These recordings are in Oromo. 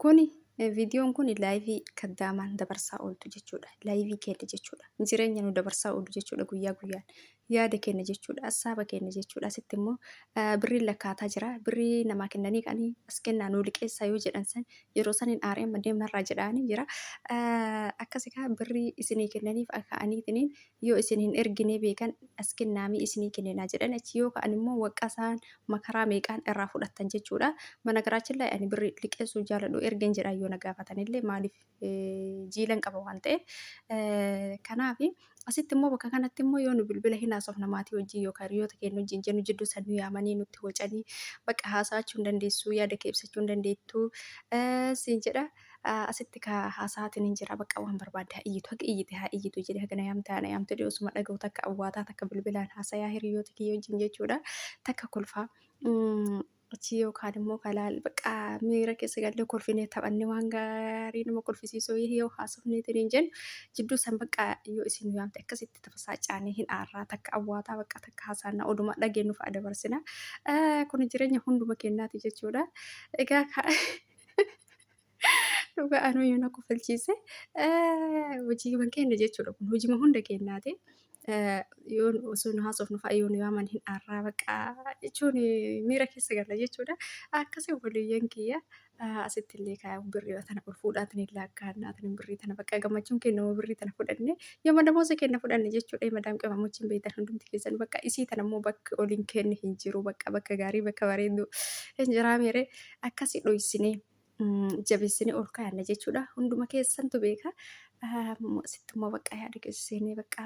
Kuni viidiyoon kun live kaddaamaan dabarsaa ooltu jechuudha. Live keenya jechuudha. Jireenya nu dabarsaa oolu jechuudha guyyaa guyyaan. Yaada keenya jechuudha. Assaaba keenya jechuudha. Asitti immoo birriin lakkaataa jira. Birrii namaa kennanii ka'anii as kennaa nuu liqeessaa yoo jedhan san yeroo saniin aaree amma deemnarraa jedhaanii jira. Akkasi kaa birrii isinii kennaniif ka'aniitiniin yoo isin hin erginee beekan as kennaamii isinii kenninaa jedhan achi yoo ka'an immoo waqqasaan makaraa meeqaan irraa fudhattan jechuudha. Banagaraachin laay ani birri liqeessuu jaaladhu ergen jedha yoo na gaafatanillee maaliif jiilan qaba waan ta'eef. Kanaaf asitti immoo bakka kanatti immoo yoo nu bilbila hin haasofna maatii wajjin yookaan hiriyoota keenya wajjin jennu jidduu san nu yaamanii nutti wacanii bakka haasa'achuu hin dandeessu yaada kee ibsachuu hin dandeettu siin jedha. Asitti ka haasa'aatiin hin jira bakka waan barbaadde haa iyyitu haga iyyite haa iyyitu jedhe haga na yaamte haa na yaamtu jedhe osuma dhaga'u takka awwaataa takka bilbilaan haasayaa hiriyoota kiyya wajjin jechuudha takka kolfaa. Achi yookaan immoo kalaal bakka miira keessa gallee kolfinee taphanne waan gaarii nama kolfisiisuu yoo haasofneetiin hin jennu jidduu san bakka yoo isin nu yaamte akkasitti tafasaa hin aarraa takka awwaataa bakka takka hasaannaa oduma dhageenyu fa'a dabarsina. Kun jireenya hunduma keenyaati jechuudha. Egaa dhugaa anuyyuu na kofalchiise. Hojiiwwan keenya jechuudha kun hojiima hunda keenyaati. Yoo osoo nu haasofnu fa'a yoo nu yaaman hin aarraa bakka jechuun miira keessa galla jechuudha. Akkasii obboleeyyan kiyya asitti illee kaa birrii tana ol fuudhaatiin hin laakkaannaatiin birrii tana bakka gammachuun keenya birrii tana fudhanne yoo madamoosa keenya fudhanne jechuudha. Madaam qimamochiin beektan hundumti keessan bakka isii tana immoo bakka ol hin kenne hin jiru bakka bakka gaarii bakka bareedu hin jiraa meeree akkasii dhoysinee jabeessinee ol kaayanna jechuudha. Hunduma keessantu beeka. Asitti immoo bakka yaada keessa seenee bakka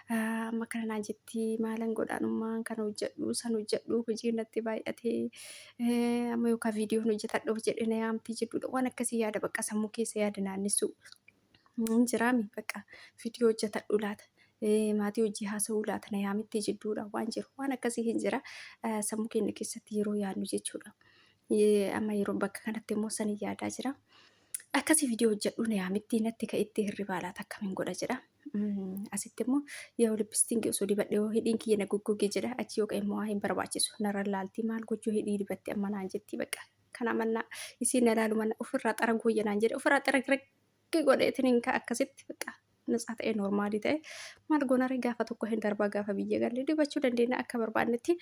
amma kana naan jetti maalan godhaanummaan kana hojjedhu san hojjedhu hojii natti baay'atee amma yookaan viidiyoon hojjetadhuuf jedhe na yaamti jedhudha. Waan akkasii yaada bakka sammuu keessa yaada naannessu. Hin jiraami bakka viidiyoo hojjetadhu laata. Maatii hojii haasa'uu laata na yaamitti jidduudha waan jiru waan akkasii hin jira sammuu keenya keessatti yeroo yaadnu jechuudha. Amma yeroo bakka kanatti immoo sani yaadaa jira. Akkasii viidiyoo hojjedhu na yaamitti natti ka'itti hirribaa laata akkamiin godha jedha. Asitti immoo yoo lippistiingi osoo dibadhe yoo hidhiin kiyya na goggoge jedha achi yoo ka'e immoo hin barbaachisu narra laaltii maal gochuu hidhii dibatte amma naan jetti bakka kana mannaa isiin na laalu manna ofirraa xaraguu wayya naan jedhe ofirraa xaragraggi godheetiin hin ka'a akkasitti bakka natsaa ta'e noormaalii ta'e maal goonaree gaafa tokko hin darbaa gaafa biyya galle dibachuu dandeenya akka barbaannetti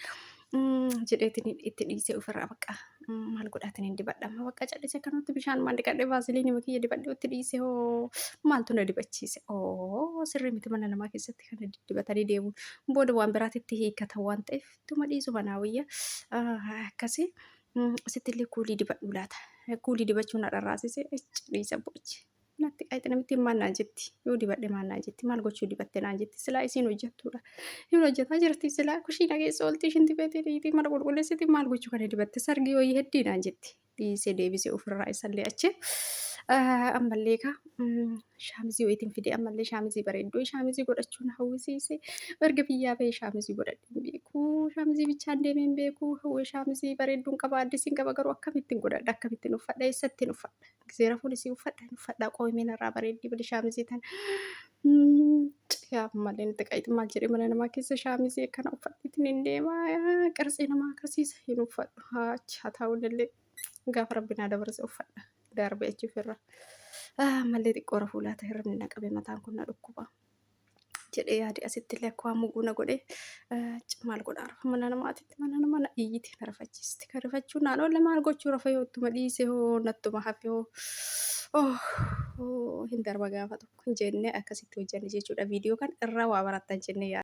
jedheetiin itti dhiisee ofirraa bakka maal godhaatiin hin dibadha amma bakka callisee akkanumatti bishaan maal dhiqadhe vaasiliinii kiyya dibadhe itti dhiisee hoo maaltu na dibachiise oo sirrii miti mana namaa keessatti kana dibatanii deemuun booda waan biraatitti hiikkatan waan ta'eef ittuma dhiisu manaa wayya akkasii. Asitti illee kuulii dibadhu laata. Kuulii dibachuun na dharraasise dhiisa bochi. Natti qaayixi namitti maal naan jetti yoo dibadhe maal naan jetti maal gochuu dibatte naan jetti silaa isiin hojjettuudha. Hin hojjetaa jirti silaa kushiina keessa oolti shinti beetii dhiitii mana qulqulleessiti maal gochuu kana dibatte sargii wayii heddii naan jetti. Dhiisee deebisee ofirraa isallee achi. Ammallee kaa shaamizii wayiitiin fide ammallee shaamizii bareedduu shaamizii godhachuu na hawwisiise. Erga biyyaa bahee shaamizii godhadhe hin beeku. Shaamizii bichaan deemee hin beeku. Hawwee shaamizii bareedduun qaba addisiin qaba garuu akkamittiin godhadha akkamittiin uffadha eessattiin uffadha. Gisee rafuun isii uffadha hin uffadha qoomee narraa bareeddii bali shaamizii tana. Yaa malee natti qaayixi maal jedhee mana namaa keessa shaamizii akkana uffadheetiin hin deema qarsii namaa agarsiisa hin uffadhu achi haa taa'u illee gaafa rabbi naa dabarse uffadha darbee achi ofirra. Mallee xiqqoo rafuu laata hirribni na qabe mataan kun na dhukkuba. Jedhee yaade asitti illee akka waan muguu na godhe maal godhaa rafa mana namaatitti mana nama na iyyiti na rafachiisti kan rifachuu naan oolle maal gochuu rafa yoo ittuma dhiise hoo nattuma hafe hoo oh hin darba gaafa tokko hin jennee akkasitti hojjanne jechuudha viidiyoo kan irraa waa barattan jennee yaada.